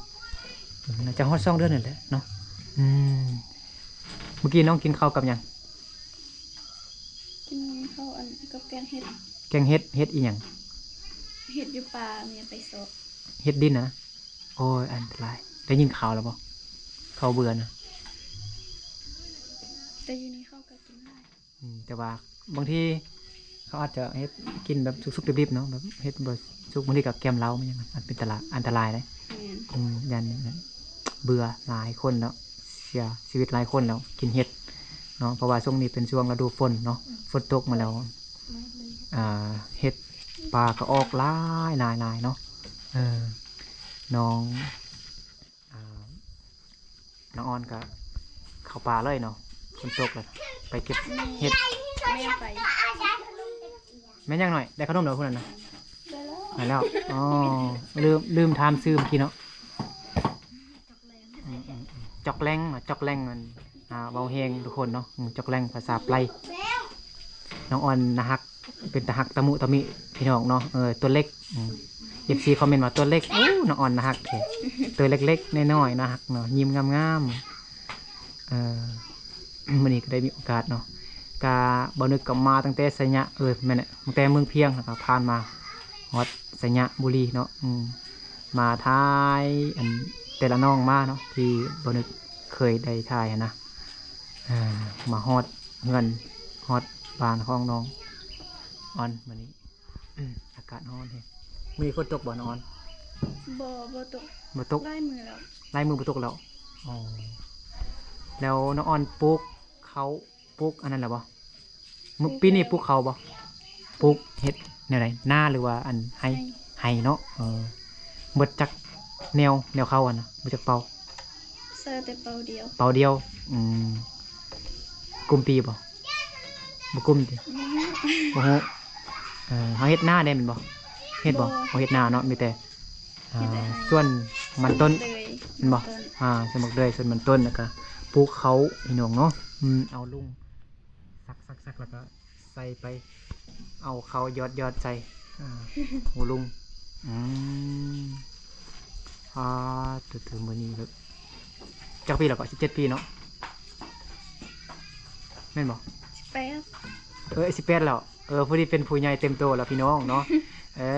ໜ້າຈະຮອດສອງເດືອນນີ້ແຫຼະເນາະ. ອືມ ມື້ກີ້ນ້ອງກິນເຂົ້າກັບຫຍັງ? ກິນເຂົ້າອັນ ກັບແກງເຫັດ. ແກງເຫັດ ເຫັດອີ່ຫຍັງ? ເຫັດຢູ່ປ່າ ແມ່ໄປຊອກ ເຫັດດິນນະ. ໂອ້ຍ ອັນຕະລາຍ ໄດ້ຍິນຂ່າວແລ້ວບໍ່? ເຂົາເບື່ອນະ. ແຕ່ຢູ່ນີ້ເຂົາກໍກິນໄດ້. ອືມ ແຕ່ວ່າບາງທີ ເຂົາອາດຈະເຮັດກິນແບບສຸກໆດິບໆເນາະ ແບບເຮັດບໍ່ສຸກ ບາງທີກໍແກ້ມເຫຼົ້າແມ່ນຫຍັງ ອັນເປັນຕະລາດ ອັນຕະລາຍເດ້. ແມ່ນ ອືມ ຢ້ານເບື່ອ ຫຼາຍຄົນເນາະ ເສຍຊີວິດຫຼາຍຄົນແລ້ວ ກິນເຫັດເນາະ ເພາະວ່າຊ່ວງນີ້ເປັນຊ່ວງລະດູຝົນເນາະ ອືມ ຝົນຕົກມາແລ້ວ ອາ ເຫັດປ່າກໍອອກຫຼາຍໆໆເນາະ. ເອີ ນ້ອງ ອ່າ ນ້ອງອອນກໍເຂົ້າປ່າເລີຍເນາະ ຝົນຕົກແລ້ວໄປເກັບເຫັດ. ແມ່ ແມ່ໄປ ແມ່ນຫຍັງໜ້ອຍ ໄດ້ຂະໜົມແລ້ວຜູ້ນັ້ນນະ? ໄດ້ແລ້ວ ໄດ້ແລ້ວ. ອໍ ລືມ ລືມຖາມຊື່ເມື່ອກີ້ເນາະ. ອືມໆໆ ຈອກແລງເນາະ ຈອກແລງ ອັນ ອ່າ ເວົ້າແຮງທຸກຄົນເນາະ. ອືມ ຈອກແລງພາສາໄປ ນ້ອງອອນໜ້າຮັກ ເປັນຕາຮັກຕະມຸຕະມິພີ່ນ້ອງເນາະ. ເອີ ຕົວເລັກ ອືມ ເອັຟຊີ ຄອມເມັນວ່າຕົວເລັກ ໂອ້ ນ້ອງອອນໜ້າຮັກແທ້ ຕົວເລັກໆນ້ອຍໆ ໜ້າຮັກເນາະ ຍິ້ມງາມໆ. ເອີ ມື້ນີ້ກໍໄດ້ມີໂອກາດເນາະ ກະ ບ່າວນຶກກໍມາຕັ້ງແຕ່ໄຊຍະ ເອີ ແມ່ນແຫຼະ ຕັ້ງແຕ່ເມືອງພຽງ ແລ້ວກໍຜ່ານມາຮອດໄຊຍະບູລີເນາະ. ອືມ ມາຖ່າຍ ອັນ ແຕ່ລະໜອງມາເນາະ ທີ່ບ່າວນຶກເຄີຍໄດ້ຖ່າຍຫັ້ນນະ. ອ່າ ມາຮອດເຮືອນ ຮອດບ້ານຂອງນ້ອງອອນມື້ນີ້. ອືມ ອາກາດຮ້ອນແຮງ. ມື້ນີ້ຝົນຕົກບໍ່ ນ້ອງອອນ? ບໍ່ ບໍ່ຕົກ ບໍ່ຕົກ ຫຼາຍມື້ແລ້ວ ຫຼາຍມື້ບໍ່ຕົກແລ້ວ. ອໍ ແລ້ວນ້ອງອອນປູກເຂົ້າ ປູກອັນນັ້ນແລ້ວບໍ່? ມື້ ປູກ ປີນີ້ປູກເຂົ້າບໍ່? ປູກເຮັດແນວໃດ? ນາ ຫຼືວ່າອັນໄຮ່? ໄຮ່ ໄຮ່ເນາະ. ເອີ ເບິດຈັກແນວ ແນວເຂົ້າຫັ້ນນະ ເບິດຈັກເປົາ? ໃສ່ແຕ່ເປົາດຽວ ເປົາດຽວ. ອືມ ກຸມປີບໍ່? ບໍ່ກຸມຕິ? ບໍ່ຮູ້ ບໍ່ຮູ້. ເອີ ເຮົາເຮັດນາໄດ້ແມ່ນບໍ່? ເຮັດບໍ່? ບໍ່ ບໍ່ເຮັດນາເນາະ ມີແຕ່ ອ່າ ມີແຕ່ ສວນມັນຕົ້ນ ເດີຍ ແມ່ນບໍ່? ມັນຕົ້ນ ອ່າ ສວນໝາກເດີຍ ສວນມັນຕົ້ນ ແລ້ວກະປູກເຂົ້າ ພີ່ນ້ອງເນາະ. ອືມ ເອົາລຸງ ສັກໆໆ ແລ້ວກະໃສ່ໄປ ເອົາເຂົ້າຢອດໆໃສ່ ອ່າ ໂອ້ ລຸງ. ອືມ ອ່າ ເຕີໆ ມື້ນີ້ແບບ ຈັກປີແລ້ວກໍ? ສິບເຈັດປີເນາະ ແມ່ນບໍ່? ສິບແປດ ເອີ ສິບແປດແລ້ວ. ເອີ ພໍດີເປັນຜູ້ໃຫຍ່ເຕັມໂຕແລ້ວ ພີ່ນ້ອງເນາະ. ເອີ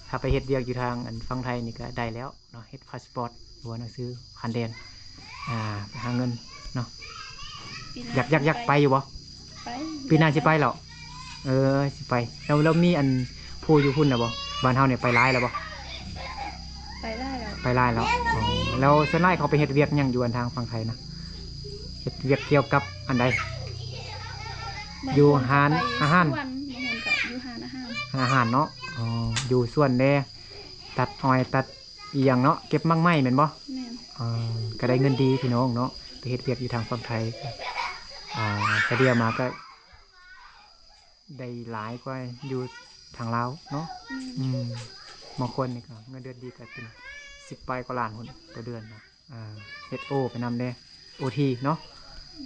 ຖ້າໄປເຮັດວຽກຢູ່ທາງ ອັນ ຝັ່ງໄທນີ້ກໍໄດ້ແລ້ວເນາະ ເຮັດພາສປອດ ຫຼືວ່າໜັງສືຜ່ານແດນ ອ່າ ໄປຫາເງິນເນາະ. ຢາກ ຢາກ ຢາກໄປຢູ່ບໍ່? ໄປ ປີໜ້າຊິໄປແລ້ວ. ເອີ ຊິໄປ. ແລ້ວ ແລ້ວມີ ອັນ ຜູ້ຢູ່ພຸ້ນແລ້ວບໍ່? ບ້ານເຮົານີ້ໄປຫຼາຍແລ້ວບໍ່? ໄປຫຼາຍແລ້ວ ໄປຫຼາຍແລ້ວ. ອໍ ແລ້ວສ່ວນຫຼາຍເຂົາໄປເຮັດວຽກຫຍັງຢູ່ ອັນ ທາງຝັ່ງໄທນະ? ເຮັດວຽກກ່ຽວກັບອັນໃດ? ຢູ່ຮ້ານອາຫານ? ບາງຄົນກໍຢູ່ຮ້ານອາຫານ ຮ້ານອາຫານເນາະ. ອໍ ຢູ່ສວນແດ່ ຕັດອ້ອຍ ຕັດອີ່ຫຍັງເນາະ ເກັບໝາກໄມ້ແມ່ນບໍ່? ແມ່ນ. ເອີ ກໍໄດ້ເງິນດີ ພີ່ນ້ອງເນາະ ໄປເຮັດວຽກຢູ່ທາງຝັ່ງໄທ ອ່າ ສະເດຍມາກໍໄດ້ຫຼາຍກວ່າຢູ່ທາງລາວເນາະ. ແມ່ນ. ອືມ ບາງຄົນນີ້ກໍເງິນເດືອນດີ ກໍເປັນສິບປາຍກວ່າລ້ານພຸ້ນຕໍ່ເດືອນນະ. ອ່າ ເຮັດໂອໄປນຳແດ່ ໂອທີເນາະ.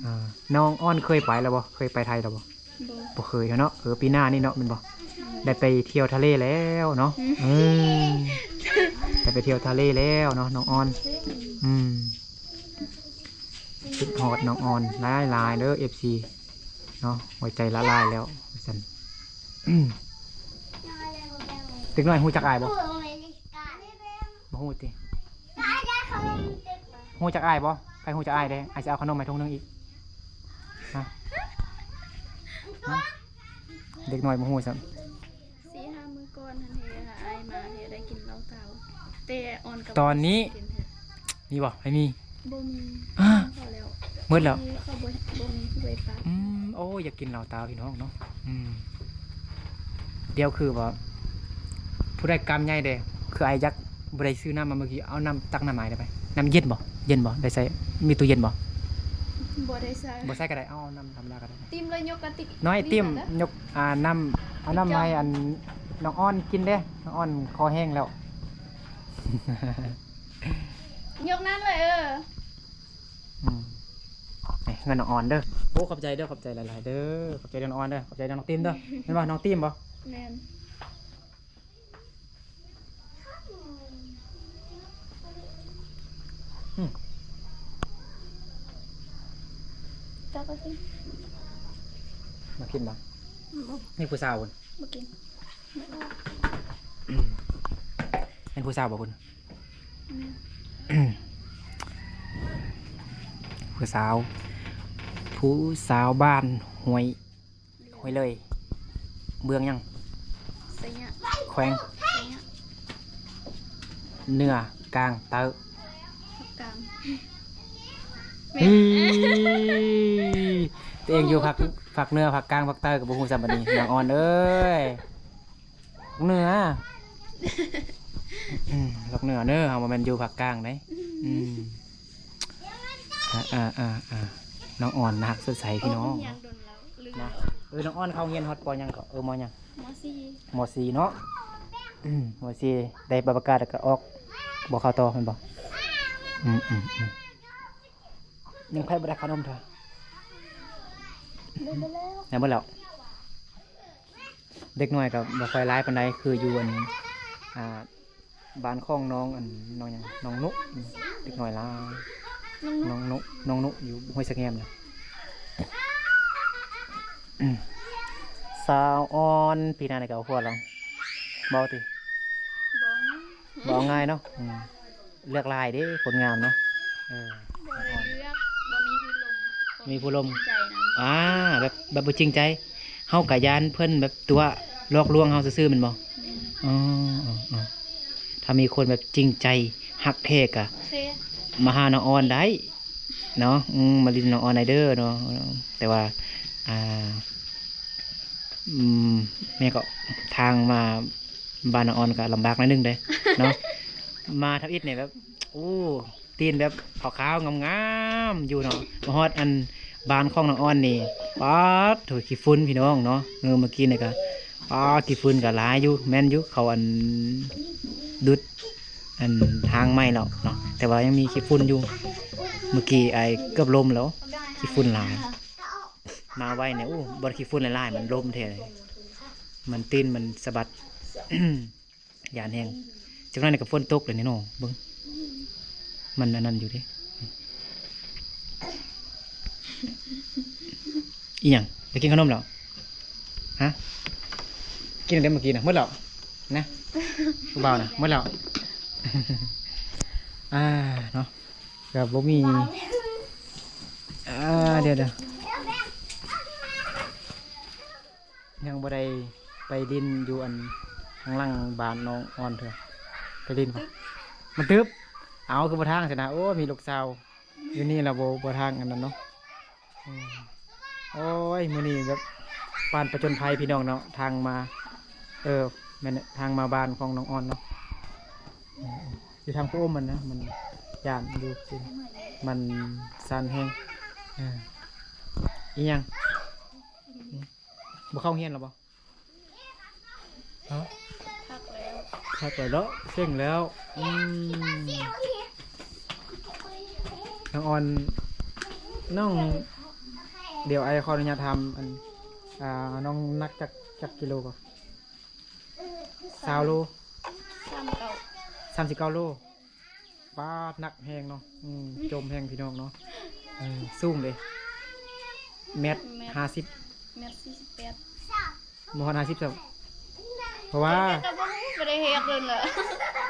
ອ່າ ນ້ອງອອນເຄີຍໄປແລ້ວບໍ່? ເຄີຍໄປໄທແລ້ວບໍ່? ບໍ່ ບໍ່ເຄີຍເນາະ. ເອີ ປີໜ້ານີ້ເນາະ ແມ່ນບໍ່? ແມ່ນ. ໄດ້ໄປທ່ຽວທະເລແລ້ວເນາະ. ອືມ ໄດ້ໄປທ່ຽວທະເລແລ້ວເນາະ ນ້ອງອອນ. ອືມ ຄິດຮອດນ້ອງອອນຫຼາຍໆເດີ ເອັຟຊີເນາະ ຫົວໃຈລະລາຍແລ້ວວ່າຊັ້ນ. ເດັກນ້ອຍຮູ້ຈັກອ້າຍບໍ່? ບໍ່ຮູ້ຕິ? ຮູ້ຈັກອ້າຍບໍ່? ໃຜຮູ້ຈັກອ້າຍແດ່? ອ້າຍຊິເອົາຂະໜົມໃຫ້ຖົງໜຶ່ງອີກ. ຮະ? ຮະ? ເດັກນ້ອຍບໍ່ຮູ້ຊ້ຳ. ສີ່ຫ້າມື້ກ່ອນຫັ້ນເດ ອ້າຍມາເດ ໄດ້ກິນເຫຼົ້າຕາວ ແຕ່ອອນກັບ ຕອນນີ້ ກິນເດ ມີບໍ່? ໃຜມີ? ບໍ່ມີ. ຮະ? ພໍແລ້ວ ໝົດແລ້ວ. ເຂົາບໍ່ ບໍ່ມີຜູ້ໃດປາກ. ອືມ ໂອ້ຍ ຢາກກິນເຫຼົ້າຕາວ ພີ່ນ້ອງເນາະ. ອືມ ດຽວຄືວ່າ ຜູ້ໃດກ້າມໃຫຍ່ເດ້ ຄືອ້າຍຢາກ ບໍ່ໄດ້ຊື້ນ້ຳມາເມື່ອກີ້ ເອົານ້ຳ ຕັກນ້ຳໃຫ້ໄດ້ໄປ. ນ້ຳເຢັນບໍ່? ເຢັນບໍ່? ໄດ້ໃສ່ ມີຕູ້ເຢັນບໍ່? ບໍ່ໄດ້ໃສ່. ບໍ່ໃສ່ກໍໄດ້ ເອົາ ເອົານ້ຳທຳມະດາກໍໄດ້. ຕິ້ມເລີຍ ຍົກກະຕິກ ນ້ອຍຕິ້ມ ຍົກ ອ່າ ນ້ຳ ເອົານ້ຳມາໃຫ້ອັນ ນ້ອງອອນກິນເດ້ ນ້ອງອອນຄໍແຫ້ງແລ້ວ. ຍົກນັ້ນເລີຍ ເອີ. ອືມ ນີ້ເງິນນ້ອງອອນເດີ. ໂອ້ ຂອບໃຈເດີ ຂອບໃຈຫຼາຍໆເດີ ຂອບໃຈນ້ອງອອນເດີ ຂອບໃຈນ້ອງຕິ້ມເດີ. ແມ່ນບໍ່ ນ້ອງຕິ້ມບໍ່? ແມ່ນ. ອືມ ຕັກເອົາຕິ້ມ ມາກິນບໍ່? ບໍ່ ນີ້ຜູ້ສາວພຸ້ນ ບໍ່ກິນ. ອືມ ເປັນຜູ້ສາວບໍ່ພຸ້ນ? ແມ່ນ. ຜູ້ສາວ ຜູ້ສາວບ້ານຫ້ວຍ ຫ້ວຍເລີຍ. ເມືອງຫຍັງ? ໄຊຍະ. ແຂວງ? ໄຊຍະ. ເໜືອ ກາງ ໃຕ້? ພາກກາງ. ຕົວເອງຢູ່ພາກ ພາກເໜືອ ພາກກາງ ພາກໃຕ້ກໍບໍ່ຮູ້ຊ້ຳບັດນີ້ ນ້ອງອອນເອີຍ. ພາກເໜືອ ອືມ ພາກເໜືອເດີ ເຮົາບໍ່ແມ່ນຢູ່ພາກກາງເດ້. ອືມ ອືມ ອ່າໆໆ ນ້ອງອອນໜ້າຮັກສົດໃສພີ່ນ້ອງ. ເອີ ນ້ອງອອນເຂົ້າຮຽນຮອດ ປໍ ຫຍັງເກາະ? ເອີ ມໍ ຫຍັງ? ມໍສີ່. ມໍສີ່ເນາະ. ອືມ ມໍສີ່ ໄດ້ໃບປະກາດແລ້ວກໍອອກ ບໍ່ເຂົ້າຕໍ່ແມ່ນບໍ່? ອືມໆໆ ຍັງໃຜບໍ່ໄດ້ຂະໜົມເທື່ອ? ໄດ້ໝົດແລ້ວ ໄດ້ໝົດແລ້ວ. ເດັກນ້ອຍກໍບໍ່ຄ່ອຍຫຼາຍປານໃດ ຄືຢູ່ອັນ ອ່າ ບ້ານຂອງນ້ອງອັນ ນ້ອງຫຍັງ ນ້ອງນຸ ອືມ ເດັກນ້ອຍຫຼາຍ ນ້ອງນຸ ນ້ອງນຸ ນ້ອງນຸຢູ່ຫ້ວຍສະແງມນະ. ອືມ ສາວອອນ ປີໜ້ານີ້ກໍເອົາຜົວແລ້ວ ບໍ່ຕິ? ບໍ່ ບໍ່ເອົາງ່າຍເນາະ. ອືມ ເລືອກຫຼາຍເດ້ ຄົນງາມເນາະ. ເອີ ບໍ່ໄດ້ເລືອກ ບໍ່ມີຜູ້ລົມ ມີຜູ້ລົມ ໃຈນຳ. ອ່າ ແບບ ແບບບໍ່ຈິງໃຈ ເຮົາກະຢ້ານເພິ່ນແບບຕົວະຫຼອກລວງເຮົາຊື່ໆ ແມ່ນບໍ່? ແມ່ນ. ອໍ ອໍ ອໍ ຖ້າມີຄົນແບບຈິງໃຈຮັກແທ້ກະ ໂອເຄ ມາຫານ້ອງອອນໄດ້ເນາະ. ອືມ ມາຫຼິ້ນນ້ອງອອນໄດ້ເດີເນາະ. ແຕ່ວ່າ ອ່າ ອືມ ແມ່ນກໍ ທາງມາ ບ້ານນ້ອງອອນກໍລຳບາກໜ້ອຍໜຶ່ງເດ້ເນາະ. ມາທຳອິດນີ້ແບບ ໂອ້ ຕີນແບບຂາວໆງາມໆຢູ່ເນາະ. ມາຮອດອັນບ້ານຂອງນ້ອງອອນນີ້ ປາດໂທ້ ຂີ້ຝຸ່ນພີ່ນ້ອງເນາະ. ເອີ ເມື່ອກີ້ນີ້ກໍ ປາດ ຂີ້ຝຸ່ນກໍຫຼາຍຢູ່. ແມ່ນຢູ່ ເຂົາອັນດຸດອັນທາງໃໝ່ແລ້ວເນາະ ແຕ່ວ່າຍັງມີຂີ້ຝຸ່ນຢູ່. ເມື່ອກີ້ອ້າຍເກືອບລົ້ມແລ້ວ ຂີ້ຝຸ່ນຫຼາຍ. ມາໄວນີ້ ໂອ້ ບ່ອນຂີ້ຝຸ່ນຫຼາຍໆ ມັນລົມແທ້ ມັນຕີນມັນສະບັດ. ຢ້ານແຮງ. ຈັກໜ້ອຍນີ້ກໍຝົນຕົກແລ້ວນີ້ເນາະ ເບິ່ງ ມັນອັນນັ້ນຢູ່ເດ້. ອີຫຍັງ? ໄປກິນຂະໜົມແລ້ວ? ຮະ? ກິນແຕ່ເມື່ອກີ້ນະ ໝົດແລ້ວນະ ຜູ້ບ່າວນະ ໝົດແລ້ວ. ອ່າ ເນາະ ກໍບໍ່ມີ ອ່າ ດຽວໆ ຍັງບໍ່ໄດ້ໄປຫຼິ້ນຢູ່ອັນຂ້າງຫຼັງບ້ານນ້ອງອອນເທື່ອ. ໄປຫຼິ້ນບໍ່? ມັນຕຶບ. ເອົ້າ ຄືບໍ່ທາງຊັ້ນນະ? ໂອ້ ມີລູກສາວຢູ່ນີ້ລະບໍ່ ບໍ່ທາງອັນນັ້ນເນາະ. ອືມ ໂອ້ຍ ມື້ນີ້ແບບປານປະຈົນໄພພີ່ນ້ອງເນາະ ທາງມາ ເອີ ແມ່ນແຫຼະ ທາງມາບ້ານຂອງນ້ອງອອນເນາະ. ອືມ ຢູ່ທາງຜູ້ອົມມັນນະ ມັນຢ້ານຢູ່ ມັນສັ່ນແຮງ. ເອີ ອີຫຍັງ? ບໍ່ເຂົ້າໂຮງຮຽນແລ້ວບໍ່? ຮະ? ພັກແລ້ວ ພັກແລ້ວເນາະ ເສັງແລ້ວ. ອືມ ນ້ອງອອນ ນ້ອງ ດຽວອ້າຍຂໍອະນຸຍາດຖາມ ອັນ ອ່າ ນ້ອງໜັກຈັກ ຈັກກິໂລກໍ? ຊາວໂລ. ສາມເກົ້າ ສາມສິບເກົ້າໂລ. ປາດ ໜັກແຮງເນາະ. ອືມ ຈົມແຮງພີ່ນ້ອງເນາະ. ເອີ ສູງເດ້? ແມັດ ແມັດຫ້າສິບ ແມັດສີ່ສິບແປດ. ບໍ່ຮອດຫ້າສິບຊ້ຳ ເພາະວ່າ ແຕ່ກໍບໍ່ຮູ້ ບໍ່ໄດ້ເຮັດດົນລະ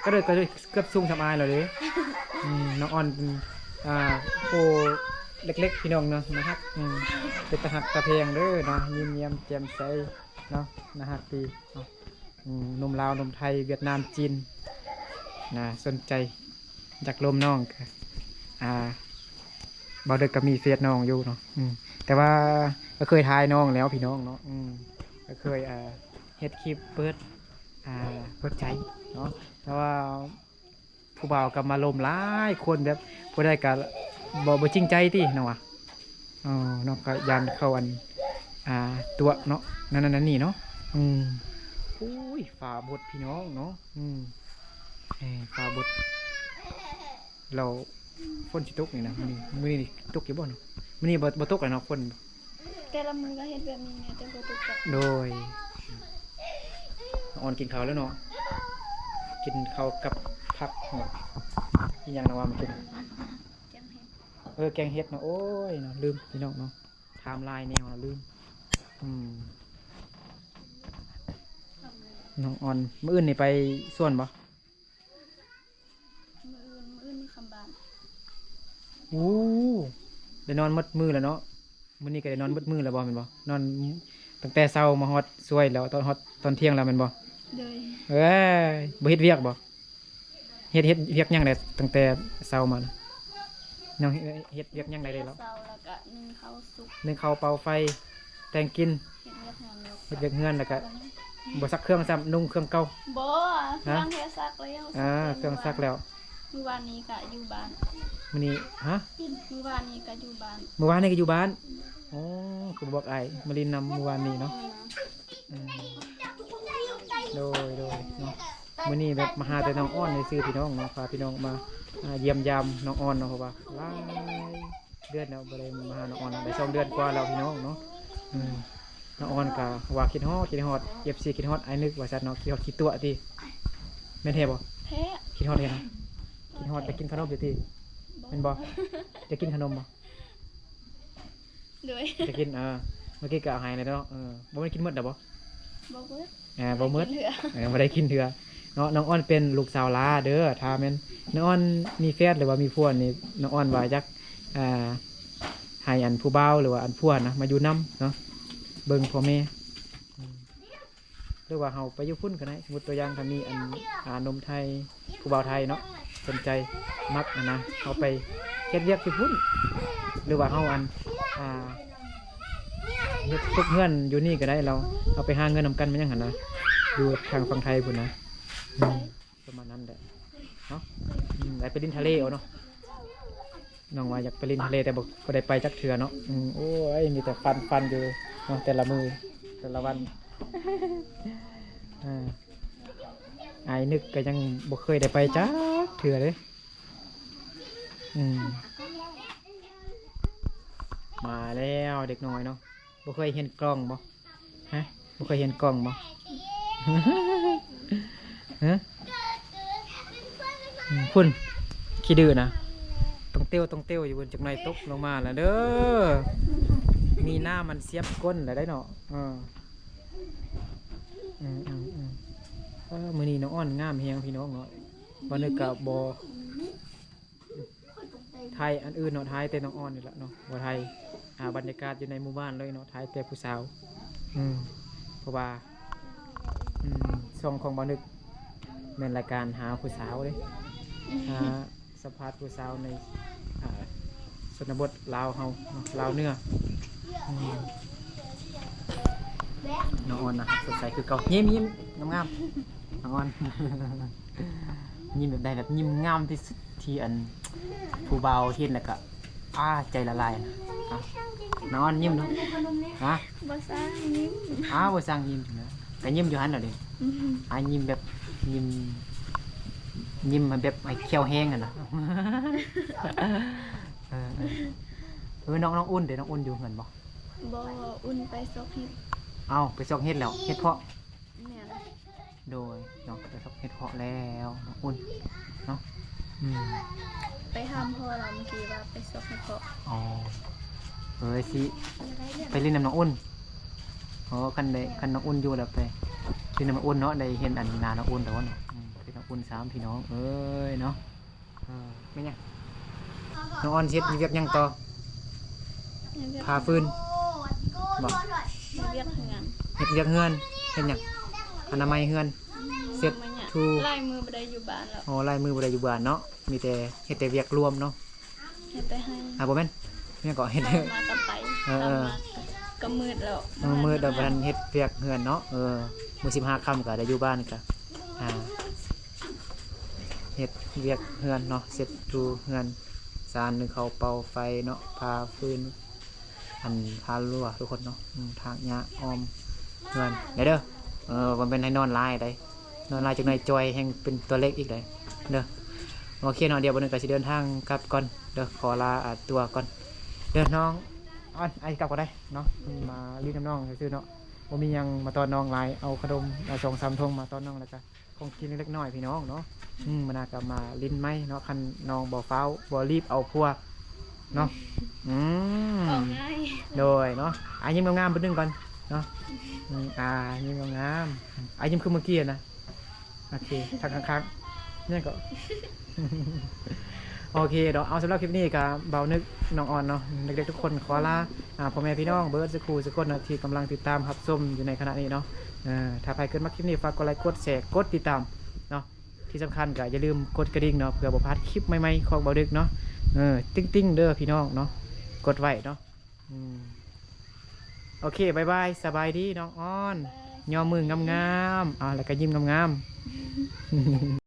ກໍເລີຍ ກໍເກືອບສູງສ່ຳອ້າຍແລ້ວເດ້. ອືມ ນ້ອງອອນເປັນ ອ່າ ຜູ້ເລັກໆ ພີ່ນ້ອງເນາະ ໜ້າຮັກ. ອືມ ເປັນຕາຮັກຕາແພງເດີເນາະ ຍິ້ມແຍ້ມແຈ່ມໃສເນາະ ໜ້າຮັກດີເນາະ. ອືມ ໜຸ່ມລາວ ໜຸ່ມໄທ ຫວຽດນາມ ຈີນ ນະ ສົນໃຈຢາກລົມນ້ອງ ກະ ອ່າ ບ່າວເດິກກະມີເຟສນ້ອງຢູ່ເນາະ. ອືມ ແຕ່ວ່າກໍເຄີຍຖ່າຍນ້ອງແລ້ວພີ່ນ້ອງເນາະ. ອືມ ກໍເຄີຍ ອ່າ ເຮັດຄລິບເປີດ ອ່າ ເປີດໃຈເນາະ ແຕ່ວ່າ ຜູ້ບ່າວກໍມາລົມຫຼາຍຄົນ ແບບຜູ້ໃດກໍບໍ່ ບໍ່ຈິງໃຈຕິນ້ອງວ່າ. ເອີ ນ້ອງກໍຢ້ານເຂົາ ອັນ ອ່າ ຕົວະເນາະ ນັ້ນນັ້ນນີ້ເນາະ. ອືມ ໂອ້ຍ ຟ້າບົດພີ່ນ້ອງເນາະ. ອືມ ເອີ ຟ້າບົດ ແລ້ວຝົນຊິຕົກນີ້ນະ ມື້ນີ້ ມື້ນີ້ຕົກຢູ່ບໍ່ເນາະ? ມື້ນີ້ບໍ່ ບໍ່ຕົກແລ້ວເນາະ ຝົນ. ແຕ່ລະມື້ກໍເຮັດແບບນີ້ແຫຼະ ແຕ່ບໍ່ຕົກຈັກ. ໂດຍ ອອນກິນເຂົ້າແລ້ວເນາະ ກິນເຂົ້າກັບຜັກເນາະ. ອີຫຍັງນະວ່າມາກິນ? ແກງເຫັດ. ເອີ ແກງເຫັດເນາະ. ໂອ້ຍເນາະ ລືມພີ່ນ້ອງເນາະ ຖາມຫຼາຍແນວເນາະ ລືມ. ອືມ ນ້ອງອອນ ມື້ອື່ນນີ້ໄປສວນບໍ່? ມື້ອື່ນ ມື້ອື່ນມີຄຳບ້ານ. ໂອ້ ໄດ້ນອນໝົດມື້ແລ້ວເນາະ. ມື້ນີ້ກໍໄດ້ນອນໝົດມື້ແລ້ວບໍ່ ແມ່ນບໍ່? ນອນ ໄປ ຕັ້ງແຕ່ເຊົ້າມາຮອດສວຍແລ້ວ ຕອນຮອດຕອນທ່ຽງແລ້ວແມ່ນບໍ່? ໂດຍ. ເອີຍ ບໍ່ເຮັດວຽກບໍ່? ເຮັດ ເຮັດວຽກຫຍັງແດ່ຕັ້ງແຕ່ເຊົ້າມານະ? ນ້ອງເຮັດວຽກຫຍັງໄດ້ແລ້ວ? ເຊົ້າແລ້ວກະໜຶ້ງເຂົ້າສຸກ ໜຶ້ງເຂົ້າ ເປົ່າໄຟ ແຕ່ງກິນ ເຮັດວຽກເຮືອນ ເຮັດວຽກເຮືອນ ແລ້ວກະບໍ່ຊັກເຄື່ອງຊ້ຳ ນຸ່ງເຄື່ອງເກົ່າ. ບໍ່ ຮະ? ເຄື່ອງເຮົາຊັກແລ້ວ ອ່າ ຊັກແຕ່ ເຄື່ອງຊັກແລ້ວ. ມື້ວານນີ້ກະຢູ່ບ້ານ. ມື້ນີ້ ຮະ? ມື້ວານນີ້ກະຢູ່ບ້ານ. ມື້ວານນີ້ກະຢູ່ບ້ານ. ໂອ້ ຄືບໍ່ບອກອ້າຍ ມາຫຼິ້ນນຳມື້ວານນີ້ເນາະ. ອືມ ອືມ ໂດຍ ໂດຍເນາະ. ມື້ນີ້ແບບມາຫາແຕ່ນ້ອງອອນຊື່ໆ ພີ່ນ້ອງເນາະ ພາພີ່ນ້ອງມາ ອ່າ ຢ້ຽມຢາມນ້ອງອອນເນາະ ເພາະວ່າຫຼາຍເດືອນແລ້ວບໍ່ໄດ້ມາຫານ້ອງອອນ ໄດ້ສອງເດືອນກວ່າແລ້ວ ພີ່ນ້ອງເນາະ. ອືມ ນ້ອງອອນກະວ່າຄິດຮອດ ຄິດຮອດ ເອັຟຊີ ຄິດຮອດອ້າຍນຶກວ່າຊັ້ນເນາະ. ຄິດຮອດຂີ້ຕົວະຕິ ແມ່ນແທ້ບໍ່? ແທ້. ຄິດຮອດແທ້ນະ ຄິດຮອດ ຄິດຮອດ ຢາກກິນຂະໜົມຢູ່ຕິ ບໍ່ ແມ່ນບໍ່? ຢາກກິນຂະໜົມບໍ່? ໂດຍ ຈະກິນ ເອີ ເມື່ອກີ້ກໍເອົາໃຫ້ແລ້ວເນາະ. ເອີ ບໍ່ແມ່ນກິນໝົດແລ້ວບໍ່? ບໍ່ໝົດ ເອີ ບໍ່ໝົດ ເອີ ບໍ່ໄດ້ກິນເທື່ອເນາະ. ນ້ອງອອນເປັນລູກສາວຫຼ້າເດີ. ຖ້າແມ່ນນ້ອງອອນມີແຟນ ຫຼືວ່າມີຜົວນີ້ ນ້ອງອອນວ່າຢາກ ອ່າ ໃຫ້ອັນຜູ້ບ່າວ ຫຼືວ່າອັນຜົວນະ ມາຢູ່ນຳເນາະ ເບິ່ງພໍ່ແມ່. ອືມ ຫຼືວ່າເຮົາໄປຢູ່ພຸ້ນກໍໄດ້. ສົມມຸດຕົວຢ່າງ ຖ້າມີອັນ ອ່າ ໜຸ່ມໄທ ຜູ້ບ່າວໄທເນາະ ສົນໃຈ ມັກຫັ້ນນະ ເຮົາໄປເຮັດວຽກຢູ່ພຸ້ນ ຫຼືວ່າເຮົາອັນ ອ່າ ເຮັດ ເຮັດເຮືອນຢູ່ນີ້ກໍໄດ້. ເຮົາ ເຮົາໄປຫາເງິນນຳກັນ ແມ່ນຫຍັງຫັ້ນນະ ຢູ່ທາງຝັ່ງໄທພຸ້ນນະ. ອືມ ປະມານນັ້ນແຫຼະເນາະ. ອືມ ໄດ້ໄປຫຼິ້ນທະເລເອົາເນາະ. ນ້ອງວ່າຢາກໄປຫຼິ້ນທະເລ ແຕ່ບໍ່ ບໍ່ໄດ້ໄປຈັກເທື່ອເນາະ. ອືມ ໂອ້ຍ ມີແຕ່ຝັນ ຝັນຢູ່ເນາະ ແຕ່ລະມື້ ແຕ່ລະວັນ. ອ່າ ອ້າຍນຶກກໍຍັງບໍ່ເຄີຍໄດ້ໄປຈັກເທື່ອເດ້. ອືມ ມາແລ້ວເດັກນ້ອຍເນາະ. ບໍ່ເຄີຍຮຽນກ້ອງບໍ່? ຮະ ບໍ່ເຄີຍຮຽນກ້ອງບໍ່? ຮະ ອືມ ພຸ້ນ ຂີ້ດື້ນະ ຕ້ອງເຕີວ ຕ້ອງເຕີວຢູ່ພຸ້ນ. ຈັກໜ່ອຍຕົກລົງມາແລ້ວເດີ. ມີນ້ຳມັນສຽບກົ້ນແລ້ວໄດ໋ເນາະ. ເອີ ອືມໆໆ ເອີ ມື້ນີ້ນ້ອງອອນງາມແຮງ ພີ່ນ້ອງເນາະ. ບໍ່ນຶກກະບໍ່ ຖ່າຍອັນອື່ນເນາະ ຖ່າຍແຕ່ນ້ອງອອນນີ້ແຫຼະເນາະ ບໍ່ຖ່າຍ ອ່າ ບັນຍາກາດຢູ່ໃນໝູ່ບ້ານເລີຍເນາະ ຖ່າຍແຕ່ຜູ້ສາວ. ອືມ ເພາະວ່າ ອືມ ຊ່ອງຂອງບ່າວນຶກແມ່ນລາຍການຫາຜູ້ສາວເດ້ ຫາສຳພາດຜູ້ສາວໃນ ອ່າ ຊົນນະບົດລາວເຮົາເນາະ ລາວເໜືອ. ອືມ ນ້ອງອອນນະ ສົດໃສຄືເກົ່າ ຍິ້ມໆ ງາມໆ ນ້ອງອອນ. ຍິ້ມແບບໃດ ແບບຍິ້ມງາມທີ່ສຸດ ທີ່ອັນຜູ້ບ່າວເຫັນແລ້ວກະ ອາ ໃຈລະລາຍນະ. ອາ ນ້ອງອອນຍິ້ມດູ. ຮະ ບໍ່ສ້າງຍິ້ມ. ອາ ບໍ່ສ້າງຍິ້ມນະ ກະຍິ້ມຢູ່ຫັ້ນແຫຼະເດ້. ອືມ ອາ ຍິ້ມແບບຍິ້ມ ຍິ້ມໃຫ້ແບບໃຫ້ແຂ້ວແຮງຫັ້ນນະ. ເອີ ເອີ ນ້ອງ ນ້ອງອຸ່ນເດ ນ້ອງອຸ່ນຢູ່ເຮືອນບໍ່? ບໍ່ ອຸ່ນໄປຊອກເຫັດ. ເອົ້າ ໄປຊອກເຫັດແລ້ວ ເຫັດເພາະ. ແມ່ນ ໂດຍເນາະ ໄປຊອກເຫັດເພາະແລ້ວ ນ້ອງອຸ່ນເນາະ. ອືມ ໄປຖາມພໍ່ລາວເມື່ອກີ້ວ່າໄປຊອກເຫັດເພາະ. ອໍ ເອີ ຊິໄປຫຼິ້ນນຳນ້ອງອຸ່ນ. ອໍ ຄັນໄດ້ ຄັນນ້ອງອຸ່ນຢູ່ແລ້ວໄປຫຼິ້ນນຳນ້ອງອຸ່ນເນາະ ໄດ້ເຫັນອັນໜ້ານ້ອງອຸ່ນແລ້ວເນາະ. ອືມ ເປັນນ້ອງອຸ່ນສາມພີ່ນ້ອງເອີຍເນາະ. ເອີ ແມ່ນຫຍັງ? ນ້ອງອອນຊິເຮັດວຽກຫຍັງຕໍ່? ຜ່າຟືນບໍ? ເຮັດວຽກເຮືອນ. ເຮັດວຽກເຮືອນ ເຮັດຫຍັງ? ອະນາໄມເຮືອນ ເຊັດທູ. ຫຼາຍມື້ບໍ່ໄດ້ຢູ່ບ້ານແລ້ວ. ອໍ ຫຼາຍມື້ບໍ່ໄດ້ຢູ່ບ້ານເນາະ ມີແຕ່ເຮັດແຕ່ວຽກລວມເນາະ. ເຮັດແຕ່ໄຮ່. ອ່າ ບໍ່ແມ່ນ ແມ່ນກໍເຮັດ ເຊົ້າມາກໍໄປ. ເອີ ເອີ ຄ່ຳມາກໍມືດແລ້ວ. ເອີ ມືດແລ້ວ ບໍ່ທັນເຮັດວຽກເຮືອນເນາະ. ເອີ ມື້ສິບຫ້າຄ່ຳກໍໄດ້ຢູ່ບ້ານ ກໍ ອ່າ ເຮັດວຽກເຮືອນເນາະ ເຊັດທູເຮືອນຊານ ໜຶ້ງເຂົ້າ ເປົ່າໄຟເນາະ ຜ່າຟືນ ອັນ ຜ່າລົວທຸກຄົນເນາະ. ອືມ ຖາກຫຍ້າອ້ອມເຮືອນໄດ້ເດີ. ເອີ ບໍ່ແມ່ນໃຫ້ນອນຫຼາຍໃດ ນອນຫຼາຍຈັກໜ່ອຍຈ່ອຍແຮ່ງເປັນຕົວເລັກອີກໃດເດີ. ໂອເຄເນາະ ດຽວບ່າວນຶກກໍຊິເດີນທາງກັບກ່ອນເດີ ຂໍລາ ອ່າ ຕົວກ່ອນເດີນ້ອງອອນ. ອ້າຍກັບກໍໄດ້ເນາະ ມາຫຼິ້ນນຳນ້ອງຊື່ໆເນາະ ບໍ່ມີຫຍັງມາຕ້ອນນ້ອງຫຼາຍ. ເອົາຂະໜົມ ອ່າ ສອງສາມຖົງມາຕ້ອນນ້ອງ ແລ້ວກໍຂອງກິນເລັກໆນ້ອຍໆ ພີ່ນ້ອງເນາະ. ອືມ ມື້ໜ້າກໍມາຫຼິ້ນໃໝ່ເນາະ ຄັນນ້ອງບໍ່ຟ້າວ ບໍ່ລີບເອົາຜົວເນາະ. ອືມ ເວົ້າງ່າຍ ໂດຍເນາະ. ອາ ຍິ້ມງາມໆ ບາດໜຶ່ງກ່ອນເນາະ. ອືມ ອາ ຍິ້ມງາມໆ ອາ ຍິ້ມຄືເມື່ອກີ້ນະ. ໂອເຄ ທາງຂ້າງໆ ຫຍັງເກາະ? ໂອເຄເນາະ ເອົາ ສຳລັບຄລິບນີ້ກໍເບົານຶກ ນ້ອງອອນເນາະ ເດັກໆທຸກຄົນ ຂໍລາ ອ່າ ພໍ່ແມ່ພີ່ນ້ອງເບິດສູ່ຄູ່ສູ່ຄົນເນາະ ທີ່ກຳລັງຕິດຕາມຮັບຊົມຢູ່ໃນຂະນະນີ້ເນາະ. ເອີ ຖ້າໃຜເກີດມັກຄລິບນີ້ ຝາກກົດໄລ ກົດແຊ ກົດຕິດຕາມເນາະ. ທີ່ສຳຄັນກໍຢ່າລືມກົດກະດິ່ງເນາະ ເພື່ອບໍ່ພາດຄລິບໃໝ່ໆຂອງເບົາດຶກເນາະ. ເອີ ຕິ່ງໆເດີພີ່ນ້ອງເນາະ ກົດໄວ້ເນາະ. ອືມ ໂອເຄ ບາຍບາຍ ສະບາຍດີນ້ອງອອນ ຍໍມືງາມໆ ເອົາ ແລ້ວກໍຍິ້ມງາມໆ.